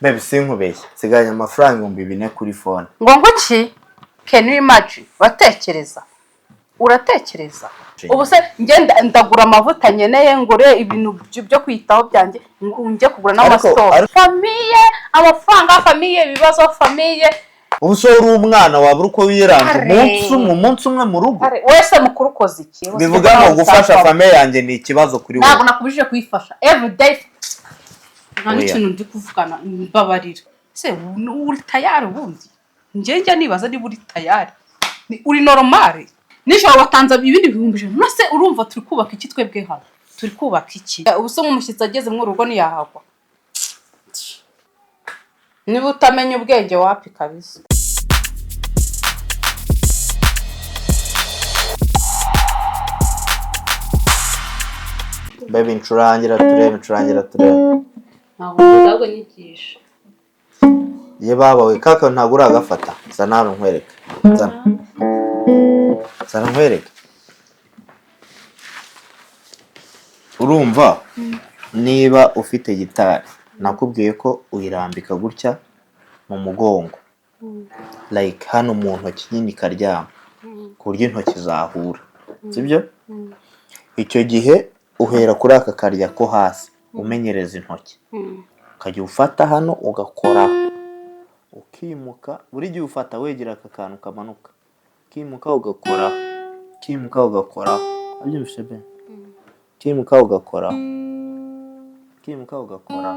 Babe, sinkubeshye, nsigaranye amafaranga 4000 kuri phone. Ngo nguki? Can you imagine? Uratekereza, uratekereza? Ubu se njye ndagura amavuta nkeneye, ngure ibintu byo kwitaho byanjye, njye kugura n'amasitoke? Famille, amafaranga, famille, ibibazo, famille. Ubu se uri umwana wabura uko wiranga Are. umunsi umwe mu rugo? Are, wese mukuru ukoze iki? Bivuga ngo gufasha famille yanjye ni ikibazo kuri Ntabwo wowe? nakubujije kuyifasha everyday, nta Oya. n'ikintu ndi kuvugana. Mbabarira se, uri tayari? Ubundi njye njya nibaza niba uri tayari. Uri normal? Nijoro watanze ibindi 100,000. None urumva turi kubaka iki? Twebwe hano turi kubaka iki? Ubu se nk'umushyitsi ageze mu rugo ntiyahagwa? Niba utamenya ubwenge, wapi kabisa. Babe, ncurangira turebe, ncurangira turebe. Ntabwo ntabwo nyigisha. Ye baba we, kaka ntabwo uragafata. Zana hano nkwereke, zana, zana nkwereke. Urumva, niba ufite gitari, nakubwiye ko uyirambika gutya mu mugongo, like hano mu ntoki nyine ikaryama ku buryo intoki zahura, sibyo? Icyo gihe uhera kuri aka karya ko hasi umenyereza intoki, ukajya ufata hano ugakora, ukimuka. Buri gihe ufata wegera aka kantu kamanuka, ukimuka ugakora, ukimuka ugakora. Wabyumvise be? Ukimuka ugakora, ukimuka ugakora,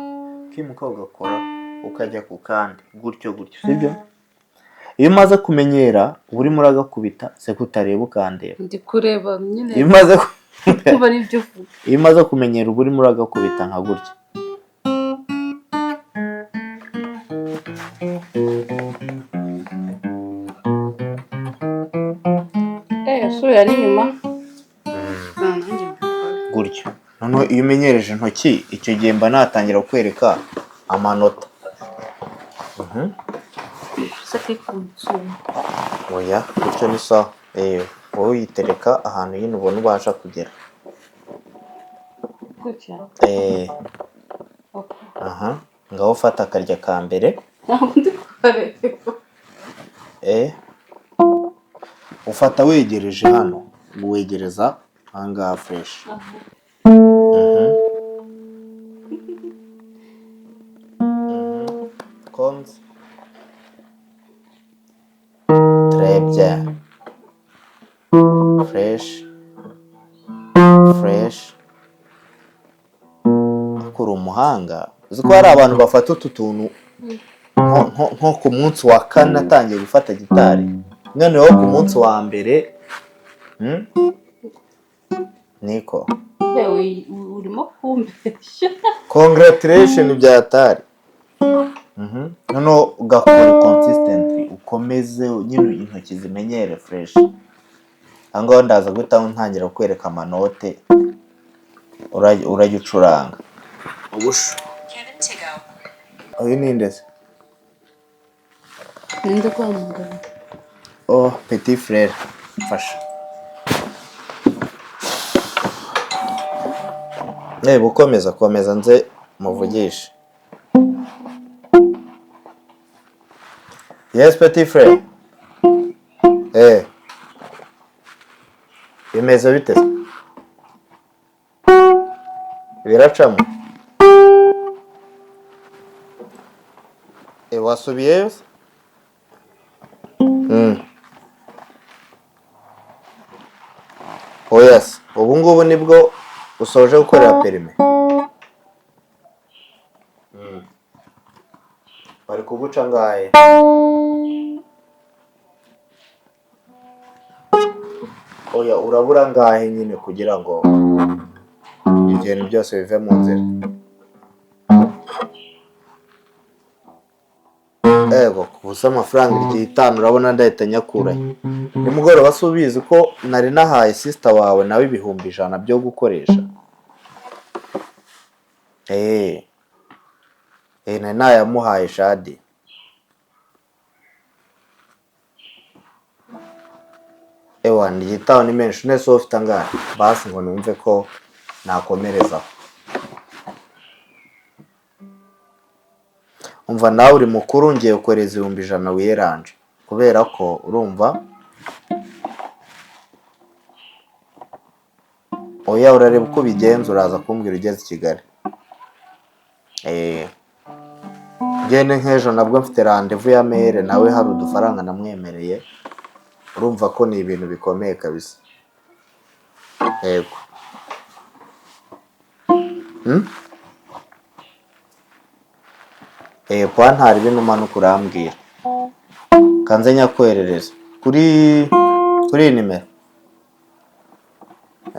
ukimuka ugakora, ukajya ku kandi, gutyo gutyo, sibyo? Iyo umaze kumenyera uba urimo uragakubita. Se kutareba ukandeba? Ndi kureba nyine. Iyo umaze Kumva n'ibyo uvuga. Iyo umaze kumenyera uba urimo uragakubita nka gutya. Subira n'inyuma. Ah, nanjye mbikora. Gutyo. Noneho iyo umenyereje intoki, icyo gihe mba natangira kwereka amanota. Se kikunsuma? Oya, gutyo ni sawa. Wowe uyitereka ahantu nyine ubona ubasha kugera. Gutya? Eh. Okay. Aha ngaho ufata akarya ka mbere. Ntabwo ndi kukareba. Ufata wegereje hano, wegereza ahangaha, fresh. Konzi, très bien, fresh, fresh. Akura umuhanga. Uzi ko hari abantu bafata utu tuntu nko ku munsi wa kane atangiye gufata gitari, noneho ku munsi wa mbere, Niko. Yewe, urimo kumbeshya. Congratulation byatari. Noneho ugakora consistently, ukomeze nyine intoki zimenyere, fresh. Aho ngaho ndaza guhita ntangira kwereka amanote, urajya ucuranga. Ubusha uyu ni nde se? Ninde guhamagara? Oh, petit frère, mfasha. Reba, ukomeza, komeza nze muvugishe. Yes, petit frère. Bimeze bite se? Biracamo? Wasubiyeyo se? Oya se, ubu ngubu nibwo usoje gukorera permis? Bari kuguca angahe? Oya, urabura angahe nyine kugira ngo ibintu byose bive mu nzira? Ego, kubusa amafaranga 500, urabona ndahita nyakurahe? Nimugoroba se ubizi ko nari nahaye sister wawe nawe 100,000 byo gukoresha? Nari nayamuhaye shadi. Ewa, ndigitaho ni menshi. Nese wowe ufite angahe basi ngo numve ko nakomerezaho? Umva, nawe uri mukuru, ngiye kohereza 100,000 wiyeranje, kubera ko urumva. Oya, urareba uko ubigenza, uraza kumbwira ugeze i Kigali. Eh, ngende nk'ejo nabwo mfite randevu ya mere, nawe hari udufaranga namwemereye. Urumva ko ni ibintu bikomeye kabisa. Yego. Hmm? Eh, pointari bino umanuka urambwira. Kanze nyakwerereza kuri iyi nimero.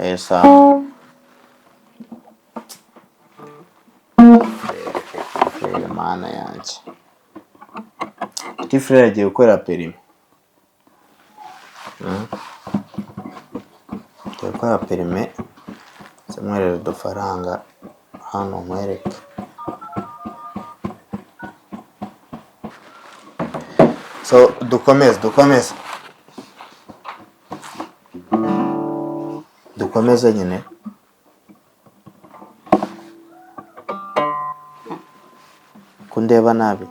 Eh, sawa. Frere, mana yanjye. Petit frere agiye gukorera perime. Agiye gukora perime, nzamwerera udufaranga hano nkwereke. So dukomeze, dukomeze. Dukomeze nyine. Kundeba nabi.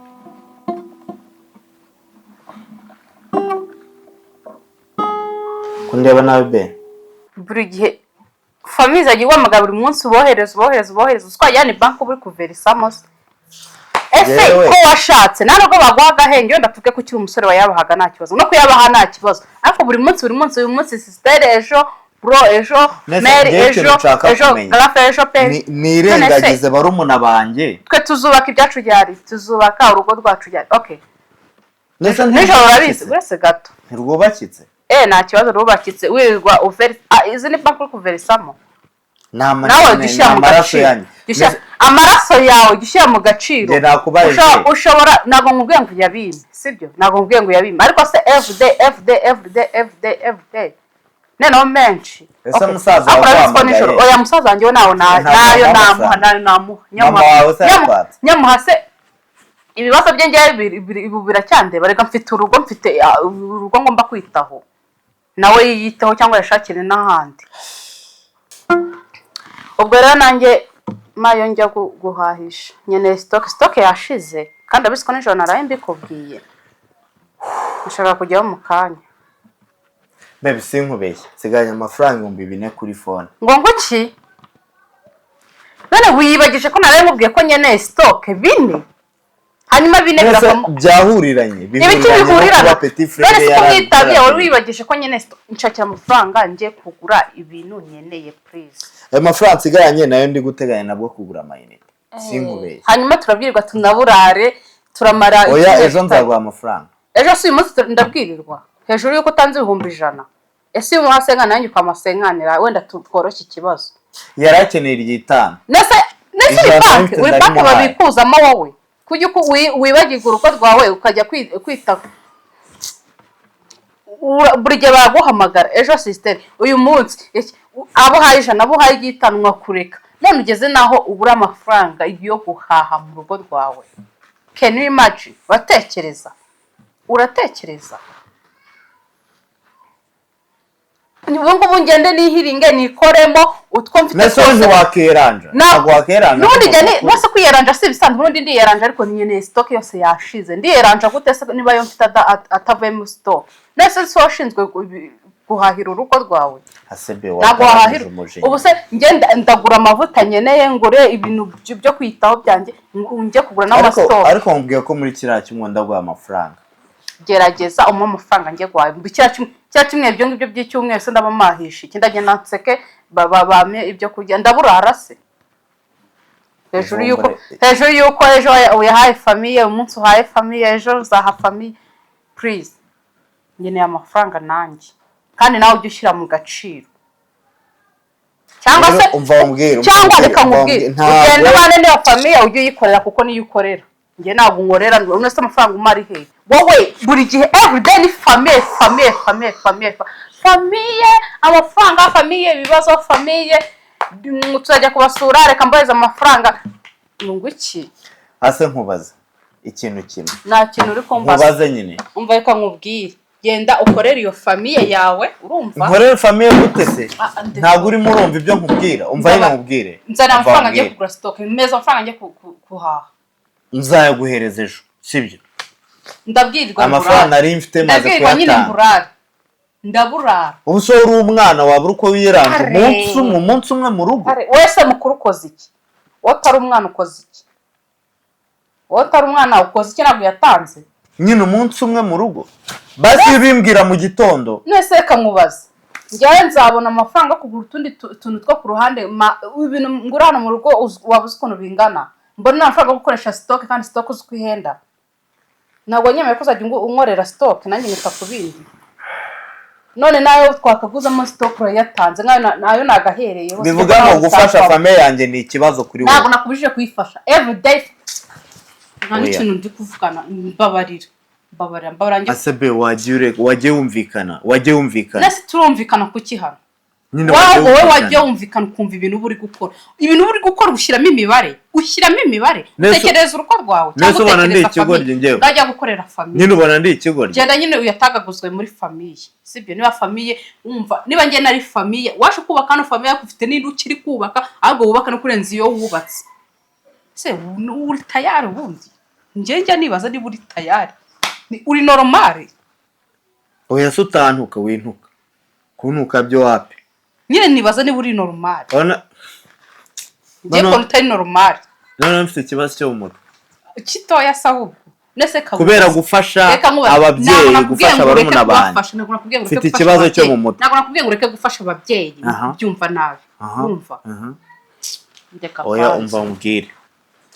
Kundeba nabi be. Buri gihe famille izajya iguhamagara buri munsi, ubohereza, ubohereza, ubohereza. Uswaye ni banki uba uri kuverisamo se? Ese Yewe. ko washatse nta nubwo baguha agahenge? Wenda tuvuge ko ukiri umusore wayabahaga nta kibazo, no kuyabaha nta kibazo, ariko buri munsi, buri munsi, uyu munsi sister, ejo bro, ejo Nese, mère, njyewe ikintu ejo nshaka ejo kumenya. garafe, ejo pe. Nirengagize barumuna banjye. Twe tuzubaka ibyacu ryari? Tuzubaka urugo rwacu ryari? Okay. Nese Nijoro urabizi uretse gato. Ntirwubakitse. Eh, nta kibazo, rwubakitse wirirwa uveri. Ah, izi ni banki uri kuverisamo. Ni Nawe jya ushyira mu amaraso gaciro. yanyu. Amaraso yawe jya ushyira mu gaciro. Njye nakubaye iki? Ushobora, ntabwo nkubwiye ngo uyabime, sibyo? Ntabwo nkubwiye ngo uyabime, ariko se everyday, everyday, everyday, everyday, everyday, noneho menshi. Ese Okay. musaza Ariko wawe urabizi ko wahamagaye? nijoro, oya, musaza wanjye we nawe Ntabwo nayo wamuha namuha, amafaranga. nayo namuha. Mama wawe se yakwatse? Nyamuha se ibibazo bye ngewe ubu biracyandeba? Reka, mfite urugo, mfite urugo ngomba kwitaho, nawe yiyiteho cyangwa yashakire n'ahandi. Ubwo rero nanjye mayo njya guhahisha, nkeneye stock, stock yashize, kandi abizi ko nijoro naraye mbikubwiye, nshaka kujyaho mu kanya. Babe, sinkubeshye, nsigaranye amafaranga 4000 kuri phone. Ngo nguki? None wiyibagije ko naraye mubwiye ko nkeneye stock bine, hanyuma bine Mbese biravamo. Byahuriranye, Ibiki bihuriranye no bihurirana? kuba petit None frere se ko mwitabye wari yari wibagije ko nkeneye stock? Nshakira amafaranga njye kugura ibintu nkeneye, please. Ayo mafaranga nsigaranye nayo ndi guteganya nabwo kugura amayinite, sinkubeshye. Hanyuma turabwirwa tunaburare, turamara Oya, icyumweru. ejo nzaguha amafaranga. Ejo si uyu munsi, ndabwirirwa hejuru y'uko utanze 100,000. Ese iyo umuha senkani nanjye ukamusenkanira, wenda tworoshye ikibazo. Yari akeneye iry'itanu. Nese uri Ijana banki? mfite Uri banki ndarimuhaye. babikuzamo? Wowe kujya uko wibagirwa urugo rwawe ukajya kwita buri gihe baraguhamagara, ejo sister, uyu munsi abo uhaye 100, abo uhaye igitanu, nkakureka, none ugeze naho ubura amafaranga yo guhaha mu rugo rwawe. Can you imagine? Uratekereza, uratekereza? Ubu ngubu ngende nihiringe, nikoremo utwo mfite Nese twose. ntiwakeranja? Ntabwo wakeranja. N'ubundi njya bose kwiyeranja si ibisanzwe, ubundi ndiyeranja, ariko nkeneye stock, yose yashize. Ndiyeranja gute se niba yo mfite atavuyemo stock? Nese si wowe ushinzwe guhahira urugo rwawe? Asebe, Ntabwo wahahira. Ubu se njye ndagura amavuta nkeneye, ngure ibintu byo kwitaho byanjye, njye kugura Ariko n'amastock. ariko nkubwiye ko muri kiriya cyumweru ndaguha amafaranga. Gerageza umuhe amafaranga njye guhaha. Kiriya cyumweru, ibyo ngibyo by'icyumweru se ndaba mahisha iki? Ndagenda nseke bampe ibyo kurya, ndaburara se? Hejuru y'uko Ivumbure. Hejuru y'uko ejo uyahaye famille, umunsi uhaye famille, ejo uzaha famille. Please, ngeneye amafaranga nanjye, kandi nawe ujye ushyira mu gaciro, cyangwa se Rero umva umbwire, umva cyangwa umbwire, reka umva nkubwire, umbwire. Ntabwo- ugende ubane n'iyo famille, ujye uyikorera kuko niyo ukorera. Njye ntabwo unkorera. None se amafaranga umara hehe wowe? Buri gihe everyday ni famille, famille, famille, famille, famille, amafaranga, famille, ibibazo, famille, tuzajya kubasura, reka mbohereze amafaranga. Ngo iki? Ase nkubaze ikintu kimwe. Nta kintu uri kumbaza. Nkubaze nyine. Umva, reka nkubwire, genda ukorere iyo famille yawe, urumva? Nkorere famille gute se? Ah, Ntabwo urimo urumva ibyo nkubwira. Umva nyine nkubwire. Nzana Umva amafaranga ngiye nkubwire. kugura stock, meza amafaranga ngiye guhaha. Nzayaguhereza ejo, sibyo? Ndabwirwa Amafaranga ngurare. nari mfite maze Ndabwirwa nyine kuyatanga. Ngurare, ndaburara. Ubu se uri umwana, wabura uko wiyeranja Are. umunsi umwe mu rugo? Are, wese mukuru ukoze iki? Wowe utari umwana ukoze iki? Wowe utari umwana ukoze iki? Ntabwo yatanze. Nyine umunsi umwe mu rugo, basi iyo ubimbwira mu gitondo. Nese reka nkubaze, njyewe nzabona amafaranga yo kugura utundi tuntu two ku ruhande, ibintu ngura hano mu rugo waba uzi ukuntu bingana? Mbona amafaranga yo gukoresha stock, kandi stock uzi uko ihenda. Ntabwo nyemeye ko uzajya unkorera stock, nanjye nkita ku bindi. None nayo twakaguzamo stock urayatanze, nkayo nayo nagahereyeho. Bivuga ngo gufasha famille yanjye ni ikibazo kuri Ntabwo wowe? nakubujije kuyifasha everyday, nta Oya. n'ikintu ndi kuvugana. Mbabarira, mbabarira, mbabarira njye. Asebe, wagiye ureka, wagiye wumvikana, wagiye wumvikana. Nese turumvikana kuki hano? Nyine Wowe wagiye wowe wumvikana. wajya wumvikana, ukumva ibintu uba uri gukora, ibintu uba uri gukora ushyiramo imibare, ushyiramo imibare. Utekereza urugo rwawe Nese cyangwa ubona ndi utekereza ikigoryi famille? njyewe? Ngajya gukorera famille. Nyine ubona ndi ikigoryi? Genda nyine uyatagaguzwe muri famille, sibyo? Niba famille wumva, niba njye nari famille, waje kubaka hano famille ariko ufite n'indi ukiri kubaka, ahubwo wubaka no kurenza iyo wubatse. Se uri tayari ubundi? Njye njya nibaza niba uri tayari. Uri normal? Oya se, utantuka, wintuka, kuntuka byo wapi. Nyine nibaza niba uri normal. Urabona. Njye No, no. mbona utari normal. Noneho mfite ikibazo cyo mu mutwe. Kitoya se ahubwo? Nese kabuze. Kubera gufasha Reka nkubaze. ababyeyi, Ntabwo nakubwiye gufasha ngo ureke barumuna banjye. kubafasha, ntabwo nakubwiye ngo ureke Mfite gufasha ikibazo cyo ababyeyi. mu mutwe. Ntabwo nakubwiye ngo ureke gufasha ababyeyi. Byumva nabi. Wumva. Ndeka Oya. kwanza. Umva mubwire,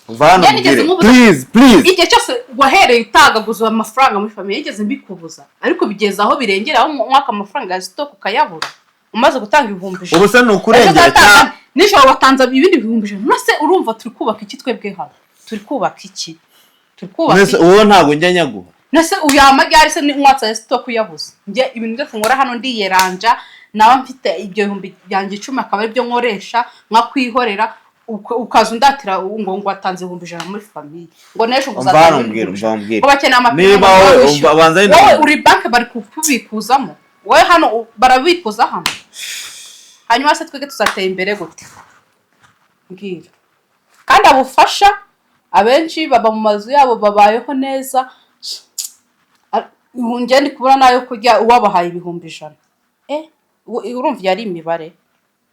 umva hano Njye nigeze mubwire. nkubuza- Please, please. Igihe cyose wahereye utagaguza amafaranga muri famille, yigeze mbikubuza? Ariko bigeze aho birengera, aho umwaka amafaranga ya stock ukayabura umaze gutanga 100,000. Ubu se ni Ejo ukurengera uzatanga- cyangwa? Nijoro watanze ibindi 100,000. None urumva turi kubaka iki twebwe hano? Turi kubaka iki? Turi kubaka Mwese iki? uwo ntabwo njya nyaguha. Nese uyamagare se umwatsi ya stock uyabuze? Njye ibintu byose nkora hano ndiyeranja, naba mfite ibyo 10,000 byanjye akaba aribyo nkoresha, nkakwihorera, ukaza undatira ngo watanze 100,000 muri famille, ngo n'ejo ngo Umva uzatanga hano ibindi mbwira, 100,000. umva mbwira. Ngo bakeneye amapine, Niba ngo wowe wishyure. umva, banza nyine. Wowe uri banki bari kukubikuzamo? Wowe hano barabikuza hano, hanyuma se twebwe tuzatera imbere gute? Mbwira. Kandi abufasha abenshi baba mu mazu yabo, babayeho neza. Njye ndi kubura n'ayo kurya, uwabahaye 100,000. Urumva iyo ari imibare?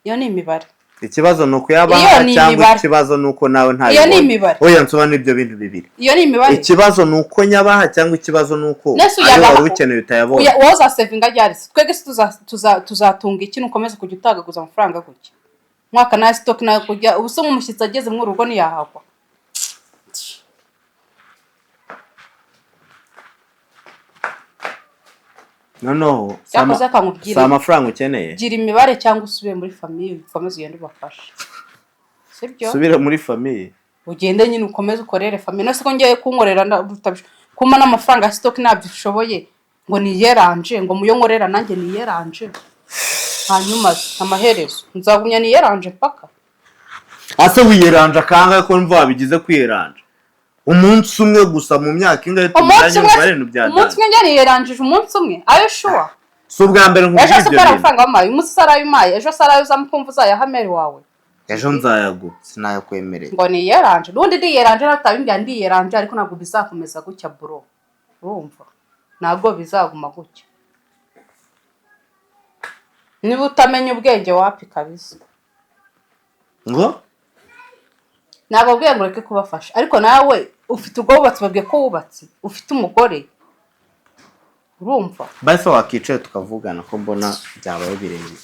Iyo ni imibare. Ikibazo ni ukuyabaha Iyo ni cyangwa imibare. ikibazo ni uko nawe ntabibonye? Iyo ni imibare. Oya, nsobanura ibyo bintu bibiri. Iyo ni imibare. Ikibazo ni uko nyabaha cyangwa ikibazo ni uko Nese ayo uyabaha- wari ukeneye utayabonye? Wowe uzasevinga ryari se? Twebwe se tuzatunga iki nukomeza kujya utagaguza amafaranga gutya, mwaka nayo stock nayo kurya? Ubu se nk'umushyitsi ageze muri urugo ntiyahagwa? Noneho si Cyakoze akangubwira. si amafaranga ukeneye. Gira imibare cyangwa usubire muri famille, ukomeze ugende ubafashe, sibyo? Subire muri famille? Ugende nyine ukomeze ukorere famille. None se ko ngiye kunkorera kumpa n'amafaranga ya stock ntabyo ushoboye, ngo niyeranje, ngo muyo nkorera nanjye niyeranje, hanyuma se amaherezo nzagumya niyeranje mpaka? Ase wiyeranja kangahe, ko mva wabigize kwiyeranja umunsi umwe gusa mu myaka ingahe Umunsi tumaranye? umwe? Ngo ari ibintu bya Umunsi data. umwe? Njye niyeranjije umunsi umwe ayo sure? Si ubwa mbere Ejo nkubwira se ibyo ko ari bintu. amafaranga wampaye umunsi, se arayo umpaye ejo, se arayo uzamukumva uzayaha meri wawe? Ejo nzayaguha, sinayakwemereye. Ngo niyeranje? N'ubundi ndiyeranje, natabimbwira ndiyeranje, ariko ntabwo bizakomeza gutya bro. Urumva, ntabwo bizaguma gutya niba utamenya ubwenge, wapi kabisa. Ngo? Ntabwo abwiye ngo ureke kubafasha, ariko nawe ufite ubwo wubatse, babwiye ko wubatse, ufite umugore, urumva? Basi wakicaye tukavugana, ko mbona byabaye birebire.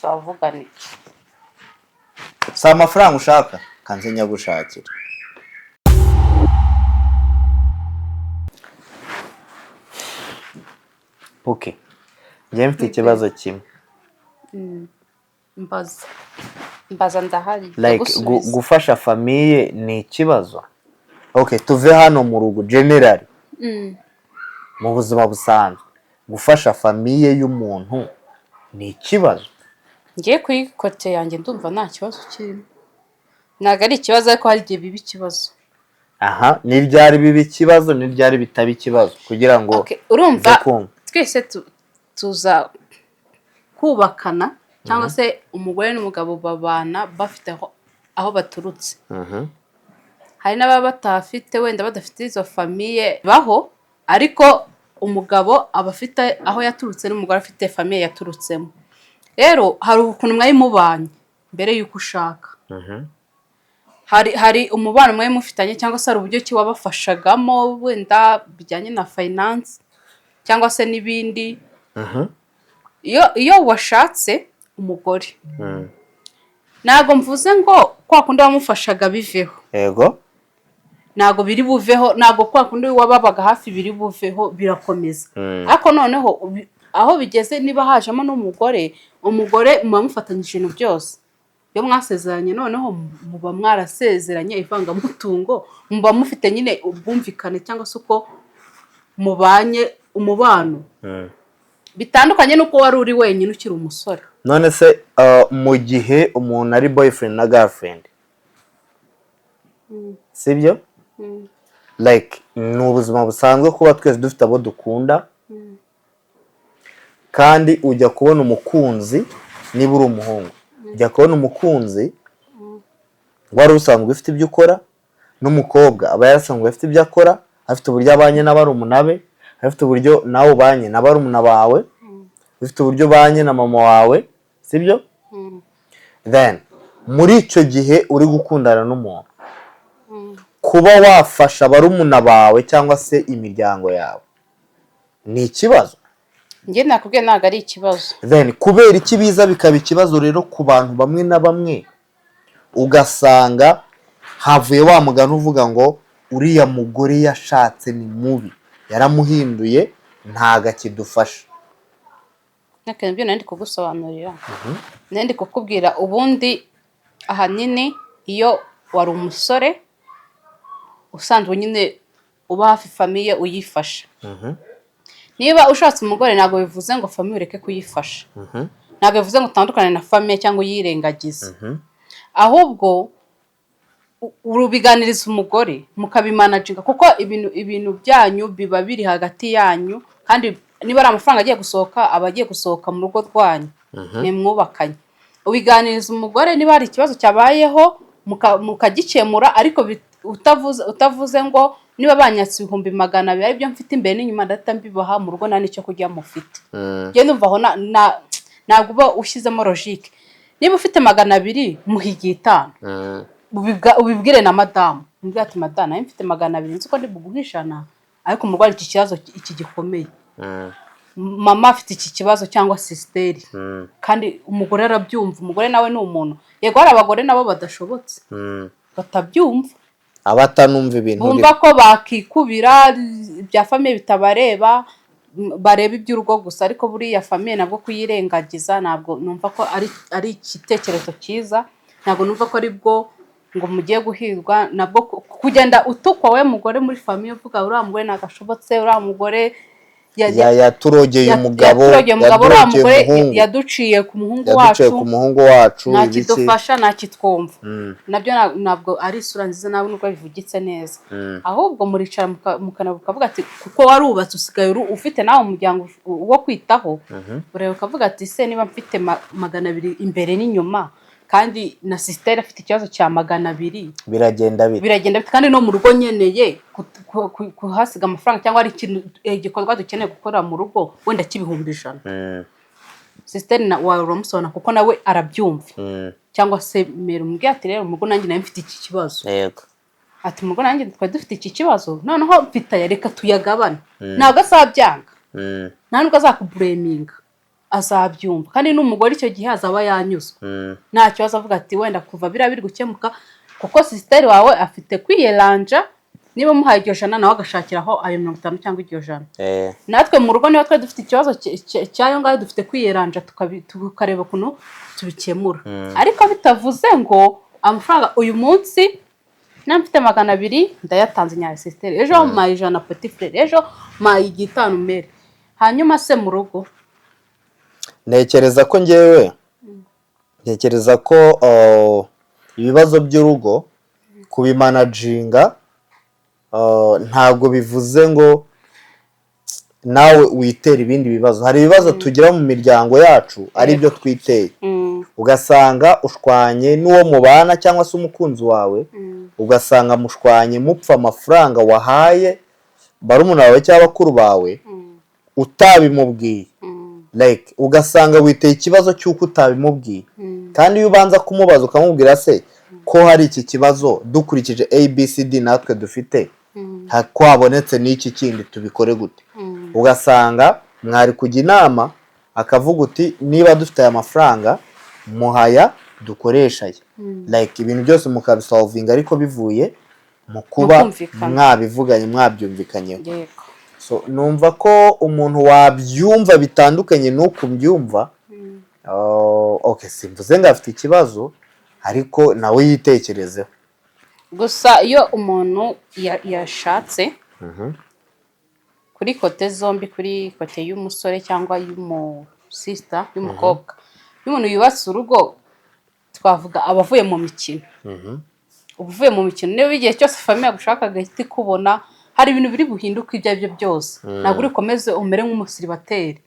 Turavugana iki? Si amafaranga ushaka? Kanze nyagushakira. Okay, njyewe mfite ikibazo kimwe. Mbaza, mbaza, ndahari. Like Ndagusubiza. gufasha famille ni ikibazo? Okay, tuve hano mu rugo, generally mu buzima busanzwe, gufasha famille y'umuntu ni ikibazo? Ngiye kuri côté yanjye, ndumva nta kibazo kirimo. Ntabwo ari ikibazo, ariko hari igihe biba ikibazo. Aha ni ryari biba ikibazo, ni ryari bitaba ikibazo, kugira ngo Okay, urumva nze kumva. Twese tuza kubakana, cyangwa se umugore n'umugabo babana bafite aho baturutse. Hari n'ababa batahafite, wenda badafite izo famille baho, ariko umugabo aba afite aho yaturutse n'umugore afite famille yaturutsemo. Rero hari ukuntu mwari mubanye mbere y'uko ushaka, hari umubano mwari mufitanye, cyangwa se hari uburyo ki wabafashagamo, wenda bijyanye na finance cyangwa se n'ibindi. Iyo washatse umugore, ntabwo mvuze ngo kwa kundi wamufashaga biveho. Ntabwo biri buveho, ntabwo kwa kundi wababaga hafi biri buveho, birakomeza. Ariko noneho aho bigeze, niba hajemo n'umugore, umugore muba mufatanyije ibintu byose. Iyo mwasezeranye, noneho muba mwarasezeranye ivangamutungo, muba mufite nyine ubwumvikane cyangwa se uko mubanye, umubano bitandukanye n'uko wari uri wenyine ukiri umusore. None se mu gihe umuntu ari boyfriend na girlfriend, sibyo, like ni ubuzima busanzwe kuba twese dufite abo dukunda, kandi ujya kubona umukunzi, niba uri umuhungu ujya kubona umukunzi wari usanzwe ufite ibyo ukora, n'umukobwa aba yarasanzwe afite ibyo akora, afite uburyo abanye na barumuna be, afite uburyo nawe ubanye na barumuna bawe, ufite uburyo ubanye na mama wawe, sibyo? Then muri icyo gihe uri gukundana n'umuntu, kuba wafasha barumuna bawe cyangwa se imiryango yawe ni ikibazo? Njye nakubwiye, ntabwo ari ikibazo. Then kubera iki biza bikaba ikibazo rero ku bantu bamwe na bamwe, ugasanga havuye wa mugani uvuga ngo uriya mugore yashatse ni mubi, yaramuhinduye, ntago akidufasha? Ntabwo nibyo nari ndi kugusobanurira, nari ndi kukubwira. Ubundi ahanini iyo wari umusore usanzwe nyine uba hafi famille, uyifasha, niba ushatse umugore ntabwo bivuze ngo famille ureke kuyifasha, ntabwo bivuze ngo utandukane na famille cyangwa uyirengagize. Ahubwo urubiganiriza umugore, mukabimanaginga, kuko ibintu byanyu biba biri hagati yanyu, kandi niba ari amafaranga agiye gusohoka, aba agiye gusohoka mu rugo rwanyu nimwubakanye. Ubiganiriza umugore, niba hari ikibazo cyabayeho mukagikemura, ariko utavuze ngo niba banyatse 200,000 aribyo mfite imbere n'inyuma, ndahita mbibaha mu rugo, nta n'icyo kurya mufite. Njye ndumva aho ntabwo uba ushyizemo logique. Niba ufite 200, muha 5, ubibwire na madamu, umubwire ati: "Madamu, nawe mfite 200, nzi ko ndi buguhe 100, ariko umurwayi iki kibazo iki gikomeye, mama afite iki kibazo cyangwa sister." Kandi umugore arabyumva, umugore nawe ni umuntu. Yego, hari abagore nabo badashobotse, batabyumva. Abatanumva ibintu. Bumva ko bakikubira ibya famille bitabareba, bareba iby'urugo gusa. Ariko buriya famille nabwo kuyirengagiza ntabwo numva ko ari igitekerezo cyiza. Ntabwo numva ko ari bwo ngo mugiye guhirwa nabwo kugenda utukwa we mugore muri famille, uvuga uriya mugore ntabwo ashobotse, uriya mugore Yaturogeye umugabo. Yaturogeye umugabo, uriya Yadurogeye mugore umuhungu. yaduciye ku muhungu Yaduciye wacu. ku muhungu wacu. Nta Ibiki. kidufasha, nta kitwumva. Nabyo ntabwo ari isura nziza nawe, nubwo bivugitse neza. Ahubwo muricara mukanavuga ati kuko warubatse, usigaye ufite nawe umuryango wo kwitaho, ureba ukavuga ati: "Se niba mfite 200 imbere n'inyuma, kandi na sister afite ikibazo cya 200, Biragenda bite?" Biragenda bite? Kandi no mu rugo nkeneye kuhasiga amafaranga, cyangwa ari ikintu, igikorwa dukeneye gukora mu rugo wenda cy'100,000." Sister wawe uramusobanura, kuko nawe arabyumva, cyangwa se mère, umubwire ati: "Rero mu rugo nanjye nawe mfite iki kibazo." Ati: "Mu rugo nanjye twari dufite iki kibazo, noneho mfite aya, reka tuyagabane." Ntabwo azabyanga, nta nubwo azakublaminga, azabyumva. Kandi n'umugore icyo gihe azaba yanyuzwe, nta kibazo, avuga ati wenda kuva biriya biri gukemuka, kuko sister wawe afite kwiyeranja, niba umuhaye iryo jana, nawe agashakiraho ayo 50 cyangwa iryo jana. Natwe mu rugo niba twari dufite ikibazo cy'ayo ngayo, dufite kwiyeranja, tukareba ukuntu tubikemura. Ariko bitavuze ngo amafaranga uyu munsi niba mfite 200 ndayatanze nyayo sister, ejo mpaye 100 petit frère, ejo mpaye 5 mère, hanyuma se mu rugo? Ntekereza ko ngewe ntekereza ko ibibazo by'urugo kubimanaginga ntabwo bivuze ngo nawe witera ibindi bibazo. Hari ibibazo tugira mu miryango yacu ari byo twiteye. Ugasanga ushwanye n'uwo mubana cyangwa se umukunzi wawe, ugasanga mushwanye mupfa amafaranga wahaye barumuna bawe cyangwa bakuru bawe utabimubwiye. Like, ugasanga witeye ikibazo cy'uko utabimubwiye, kandi iyo ubanza kumubaza ukamubwira: "Se ko hari iki kibazo, dukurikije ABCD natwe dufite, ko habonetse n'iki kindi, tubikore gute?" Ugasanga mwari kujya inama, akavuga uti: "Niba dufite aya mafaranga, muhaya dukoresha aya." Like, ibintu byose mukabisolvinga, ariko bivuye mu kuba Mu kumvikana. mwabivuganye, mwabyumvikanyeho. So numva ko umuntu wabyumva bitandukanye n'uku mbyumva, oh, okay, simvuze ngo afite ikibazo, ariko nawe yitekerezeho. Gusa iyo umuntu yashatse, kuri côté zombi, kuri côté y'umusore cyangwa y'umusista, y'umukobwa, iyo umuntu yubatse urugo, twavuga aba avuye mu mikino. Uba uvuye mu mikino. Niba igihe cyose famille yagushakaga ihita ikubona, hari ibintu biri buhinduke. Ibyo ari byo byose, ntabwo uri bukomeze umere nk'umusiribateri,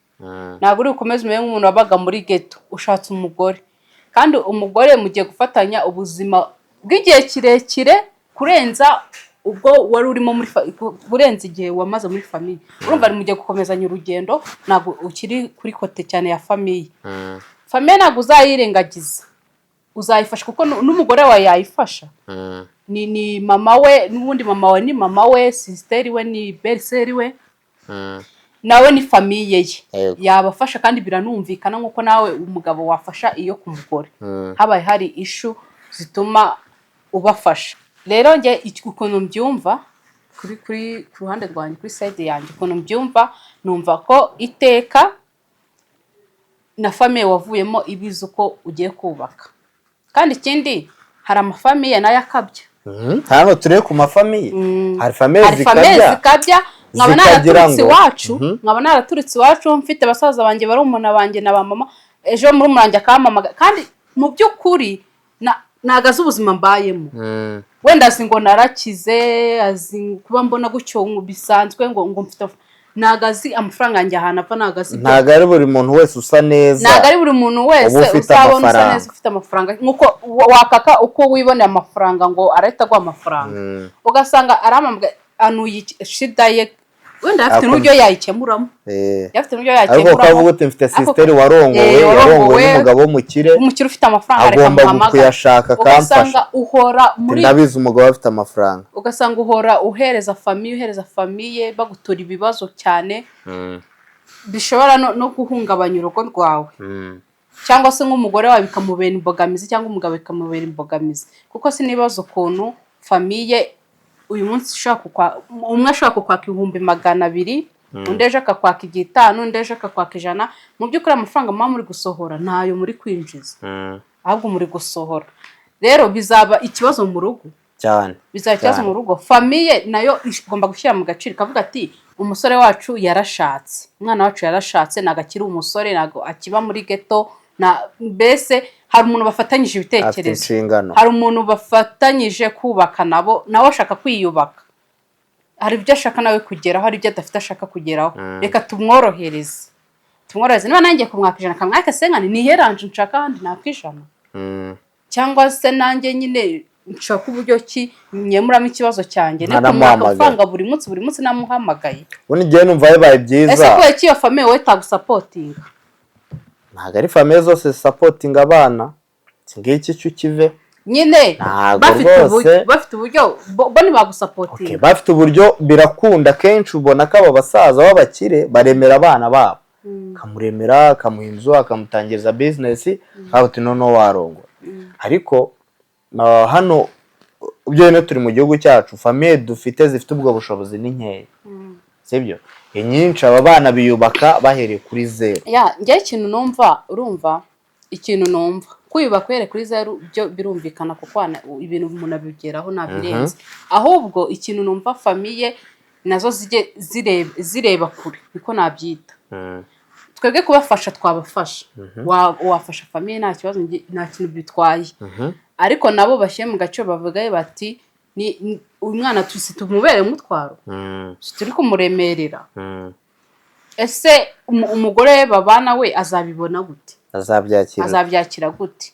ntabwo uri bukomeze umere nk'umuntu wabaga muri ghetto. Ushatse umugore, kandi umugore mugiye gufatanya ubuzima bw'igihe kirekire kurenza ubwo wari urimo muri kurenza igihe wamaze muri famille. Urumva mugiye gukomezanya urugendo, ntabwo ukiri kuri côté cyane ya famille. Famille ntabwo uzayirengagiza, uzayifasha, kuko n'umugore wawe yayifasha. Ni mama we n'ubundi, mama we ni mama we, sister we ni belle-sœur we, nawe ni famille ye. Yabafasha, kandi biranumvikana nk'uko nawe umugabo wafasha iyo ku mugore habaye hari issue zituma ubafasha. Rero njye ukuntu mbyumva kuri ku ruhande rwanjye, kuri side yanjye, ukuntu mbyumva, numva ko iteka na famille wavuyemo ibizi uko ugiye kubaka. Kandi ikindi, hari amafamille nayo akabya. Hano turebe ku mafamille, hari famille Hari famille zikabya. zikabya, nkaba Zikagira naraturutse iwacu, nkaba naraturutse iwacu mfite basaza banjye, barumuna banjye na ba mama. Ejo muri wanjye akampamagara, kandi mu by'ukuri ntago azi ubuzima mbayemo. Wenda azi ngo narakize, azi kuba mbona gutyo ngo bisanzwe, ngo mfite, ntago azi amafaranga yanjye ahantu ava, ntago azi ibyo. Ntabwo ari buri muntu wese usa neza Ntabwo ari buri muntu wese uba ufite uzabona usa amafaranga. neza ufite amafaranga. Nk'uko wakaka uko wiboneye amafaranga ngo arahita aguha amafaranga. Ugasanga arampamagaye, anuye shida ye, wenda afite n'uburyo yayikemuramo. Afite n'uburyo Ariko yayikemuramo. ukavuga uti: "Mfite sister warongowe, Eh, yarongowe warongowe, n'umugabo w'umukire, umukire ufite amafaranga, reka agomba muhamagare." kuyashaka akamfasha. Ugasanga uhora muri Ndabizi umugabo afite amafaranga. Ugasanga uhora uhereza famille, uhereza famille, bagutura ibibazo cyane bishobora no guhungabanya urugo rwawe, cyangwa se nk'umugore wawe bikamubera imbogamizi, cyangwa umugabo bikamubera imbogamizi. Kuko sinibaza ukuntu famille uyu munsi ushobora umwe ashobora kukwaka 200,000, undi ejo akakwaka igitanu, undi ejo akakwaka 100. Mu by'ukuri amafaranga muba muri gusohora ntayo muri kwinjiza, ahubwo muri gusohora. Rero bizaba ikibazo mu rugo. Cyane. Bizaba ikibazo Cyane. mu rugo. Famille nayo igomba gushyira mu gaciro, ikavuga ati: "Umusore wacu yarashatse, umwana wacu yarashatse, ntabwo akiri umusore, ntabwo akiba muri ghetto." Na mbese hari umuntu bafatanyije Afite ibitekerezo, inshingano. hari umuntu bafatanyije kubaka, nabo nawe ashaka kwiyubaka, hari ibyo ashaka nawe kugeraho, hari ibyo adafite ashaka kugeraho. Reka tumworohereze, tumworohereze. Niba nanjye kumwaka 100, akamwaka cinquante, niyeranje nshaka ahandi naka 100, cyangwa se nanjye nyine nshaka uburyo ki nkemuramo ikibazo cyanjye, no kumwaka Ntanamuhamagara. amafaranga buri munsi, buri munsi namuhamagaye. Ubundi njyewe numva bibaye byiza. Ese kubera ko iyo famille wowe itagusupportinga? Ntabwo ari famille zose zisupportinga abana, iki ngiki cyo ukive. Nyine Ntabwo bafite rwose. bafite uburyo bo ntibagusupportinga. Okay, bafite uburyo birakunda. Kenshi ubona ko aba basaza b'abakire baremera abana babo, akamuremera, akamuha inzu, akamutangiriza business, akavuga uti: "Noneho warongora." Ariko hano ibyo bintu turi mu gihugu cyacu, famille dufite zifite ubwo bushobozi ni nkeya, sibyo? Inyinshi aba bana biyubaka bahereye kuri zeru. Ya, njyewe ikintu numva, urumva, ikintu numva, kwiyubaka uhereye kuri zeru byo birumvikana, kuko ibintu umuntu abigeraho ntabirenze. Ahubwo ikintu numva, famille nazo zijye zireba kure, niko nabyita. Twebwe kubafasha twabafasha. Wafasha famille nta kibazo, nta kintu bitwaye, ariko nabo bashyire mu gaciro, bavuge bati: "Uyu mwana si tumubere umutwaro, si turi kumuremerera?" Ese umugore babana we azabibona gute? Azabyakira. Azabyakira gute?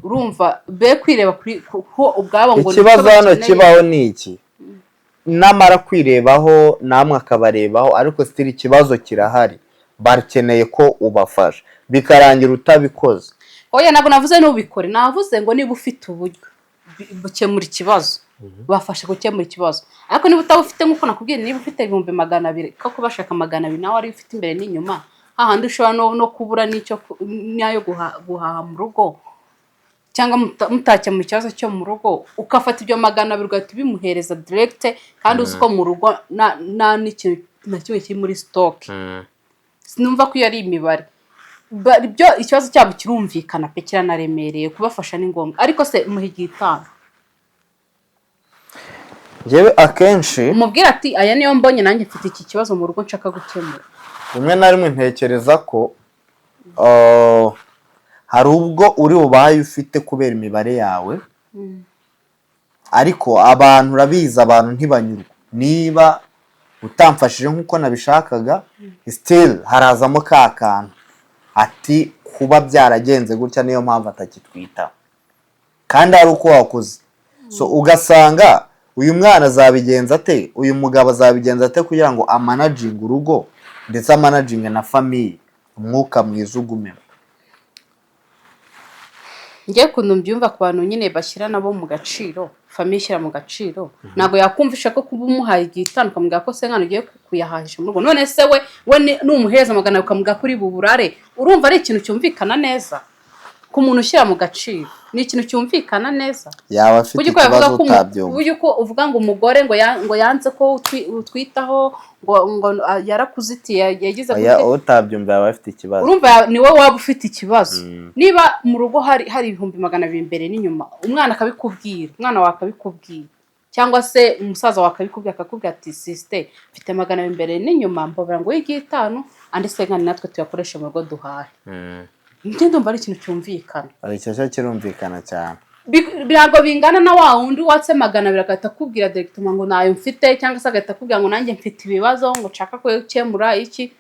Urumva be kwireba kuri ko ubwabo ngo Ikibazo nicyo hano bakeneye. kibaho ni iki: namara kwirebaho, namwe akabarebaho, ariko still ikibazo kirahari, bakeneye ko ubafasha, bikarangira utabikoze. Oya, ntabwo navuze ntubikore. Navuze ngo niba ufite uburyo bukemura ikibazo, bafashe gukemura ikibazo. Ariko niba utaba ufite, nk'uko nakubwiye, niba ufite 200,000 koko, bashaka 200, nawe ari ufite imbere n'inyuma, hahandi ushobora no kubura n'icyo n'ayo guhaha mu rugo, cyangwa mutakemura ikibazo cyo mu rugo, ugafata ibyo 200 ugahita ubimuhereza direct, kandi uzi ko mu rugo nta n'ikintu na kimwe kiri muri stock, sinumva ko iyo ari imibare. Ibyo ikibazo cyabo kirumvikana pe, kiranaremereye, kubafasha ni ngombwa, ariko se muhe igihe 5. Njyewe akenshi Umubwire ati: "Aya niyo mbonye, nanjye mfite iki kibazo mu rugo nshaka gukemura." Rimwe na rimwe ntekereza ko hari ubwo uri bubaye ufite kubera imibare yawe, ariko abantu, urabizi, abantu ntibanyurwa. Niba utamfashije nk'uko nabishakaga, still harazamo ka kantu ati kuba byaragenze gutya, niyo mpamvu atakitwita kandi ari uko wakoze. So ugasanga uyu mwana azabigenza ate, uyu mugabo azabigenza ate kugira ngo amanaginge urugo, ndetse amanaginge na famille, umwuka mwiza ugumemo? Ngewe ukuntu mbyumva, ku bantu nyine bashyira nabo mu gaciro, famille ishyira mu gaciro, ntabwo yakumvisha ko kuba umuhaye igihe 5, ukamubwira ko se mwana ugiye kuyahahisha mu rugo. None se we numuhereza 200 ukamubwira ko uri buburare, urumva ari ikintu cyumvikana neza? Ku muntu ushyira mu gaciro, ni ikintu cyumvikana neza? Yaba afite Burya uko yavuga ikibazo ko utabyumva. Burya uko uvuga ngo umugore ngo yanze ko utwitaho, ngo yarakuzitiye, yagize Oya, gute? utabyumva yaba afite ikibazo. Urumva ni wowe waba ufite ikibazo. Niba mu rugo hari 200,000 imbere n'inyuma, umwana akabikubwira, umwana wawe akabikubwira, cyangwa se umusaza wawe akabikubwira, akakubwira ati: "Sister, mfite 200 imbere n'inyuma, mbabara ngo wige 5, andi se natwe tuyakoreshe mu rugo duhahe." Njye ndumva ari ikintu cyumvikana. Icyo cyo kirumvikana cyane. Ntabwo bingana na wa wundi watse 200 agahita akubwira directement ngo ntayo mfite, cyangwa se agahita akubwira ngo nanjye mfite ibibazo, ngo nshaka gukemura iki.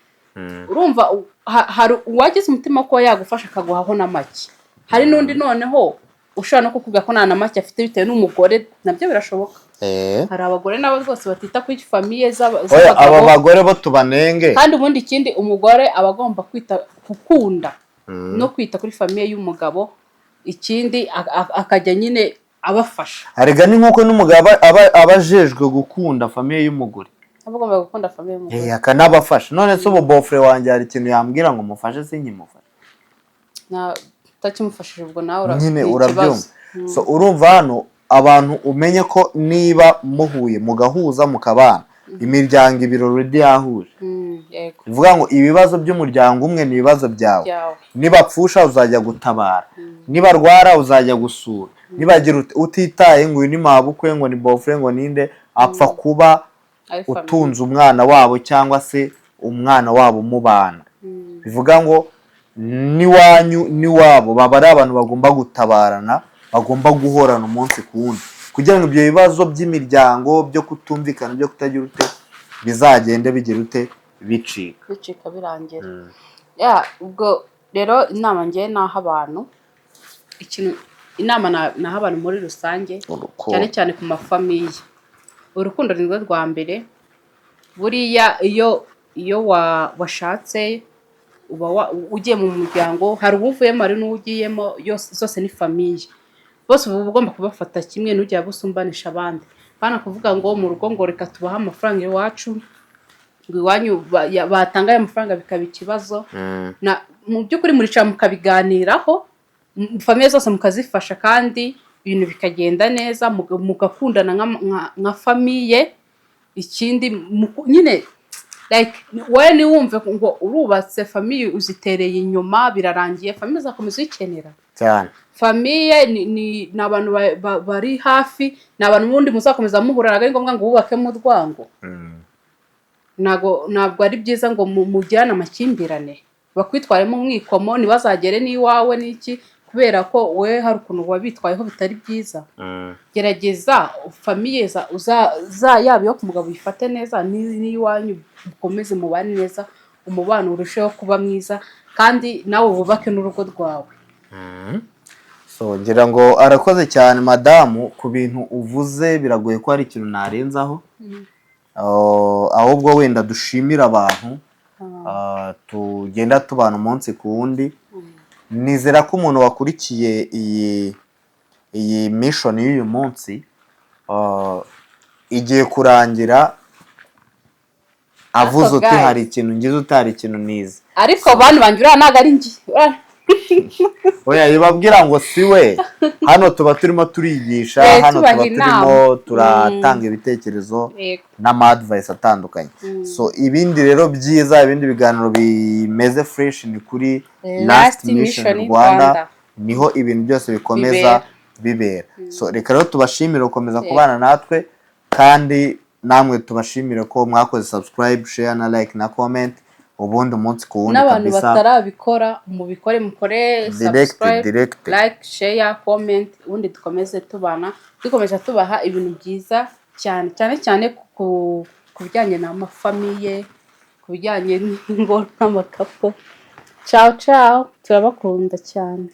Urumva hari uwagize umutima wo kuba yagufasha akaguhaho na make, hari n'undi noneho ushobora no kukubwira ko nta na make afite bitewe n'umugore, nabyo birashoboka. Hari abagore nabo rwose batita kuri famille Oya, aba z'abagabo. bagore bo tubanenge. Kandi ubundi ikindi, umugore aba agomba kwita, gukunda no kwita kuri famille y'umugabo, ikindi akajya nyine abafasha. Arega ni nk'uko n'umugabo aba ajejwe gukunda famille y'umugore. Aba agomba gukunda famille y'umugore. Akanabafasha. None se ubu beau-frère wanjye hari ikintu yambwira ngo mufashe sinkimufashe? Utakimufashije, ubwo nawe Nyine ni urabyumva. ikibazo. So urumva hano abantu, umenye ko niba muhuye, mugahuza, mukabana, imiryango ibiri already yahuje. Yego. Bivuga ngo ibibazo by'umuryango umwe ni ibibazo byawe. Byawe. Nibapfusha uzajya gutabara, nibarwara uzajya gusura, nibagira utitaye ngo uyu ni mabukwe, ngo ni beau-frère, ngo ninde, apfa kuba ari famille. Utunze umwana wabo cyangwa se umwana wabo mubana. Bivuga ngo n'iwanyu n'iwabo baba ari abantu bagomba gutabarana, bagomba guhorana umunsi ku wundi, kugira ngo ibyo bibazo by'imiryango byo kutumvikana, byo kutagira ute, bizagende bigira ute, bicika. Bicika, birangira. Ya, ubwo rero inama ngewe naha abantu, ikintu inama naha abantu muri rusange, cyane cyane ku mafamille, urukundo ni rwo rwa mbere. Buriya iyo washatse, uba ugiye mu muryango, hari uwuvuyemo, hari n'uwugiyemo, zose ni famille, bose uba ugomba kubafata kimwe, ntujya busumbanisha abandi. Bana kuvuga ngo mu rugo ngo reka tubahe amafaranga iwacu, ngo iwanyu batanga ayo mafaranga bikaba ikibazo. Na mu by'ukuri muricara mukabiganiraho, famille zose mukazifasha, kandi ibintu bikagenda neza, mugakundana nka famille. Ikindi nyine like wowe ntiwumve ngo urubatse famille uzitereye inyuma, birarangiye. Famille uzakomeza uyikenera. Cyane. Famille ni abantu bari hafi, ni abantu ubundi muzakomeza muhura. Ntabwo ari ngombwa ngo wubakemo urwango. Ntabwo ari byiza ngo mugirane amakimbirane, bakwitwaremo umwikomo, ntibazagere n'iwawe n'iki, kubera ko wowe hari ukuntu wabitwayeho bitari byiza. Gerageza famille yaba iyo ku mugabo uyifate neza, n'iwanyu mukomeze mubane neza. umubano urusheho kuba mwiza, kandi nawe wubake n'urugo rwawe. So ngira ngo arakoze cyane madamu ku bintu uvuze. Biragoye ko hari ikintu narenzaho. Ahubwo wenda dushimira abantu tugenda tubana umunsi ku wundi. Nizera ko umuntu wakurikiye iyi mission y'uyu munsi igiye kurangira avuze uti guys. "Hari ikintu ngize utari ikintu nize." Ariko bantu banjye, uriya ntabwo ari njye. Oya, ibabwira ngo si we. Hano tuba turimo turigisha, hano tubaha tuba inama. turimo turatanga ibitekerezo n'ama advice atandukanye. So ibindi rero byiza, ibindi biganiro bimeze fresh ni kuri Last Last Mission Mission Rwanda, Rwanda. niho ibintu byose bikomeza bibera. So reka rero tubashimire gukomeza kubana natwe, kandi namwe tubashimire ko mwakoze subscribe, share na like na comment. Ubundi umunsi ku wundi N'abantu kabisa. batarabikora, mubikore, mukore Direct, subscribe, direct. like, share, comment, ubundi dukomeze tubana, dukomeza tubaha ibintu byiza cyane cyane cyane ku bijyanye n'amafamille, ku bijyanye n'ingo n'amacouple. Ciao ciao, turabakunda cyane.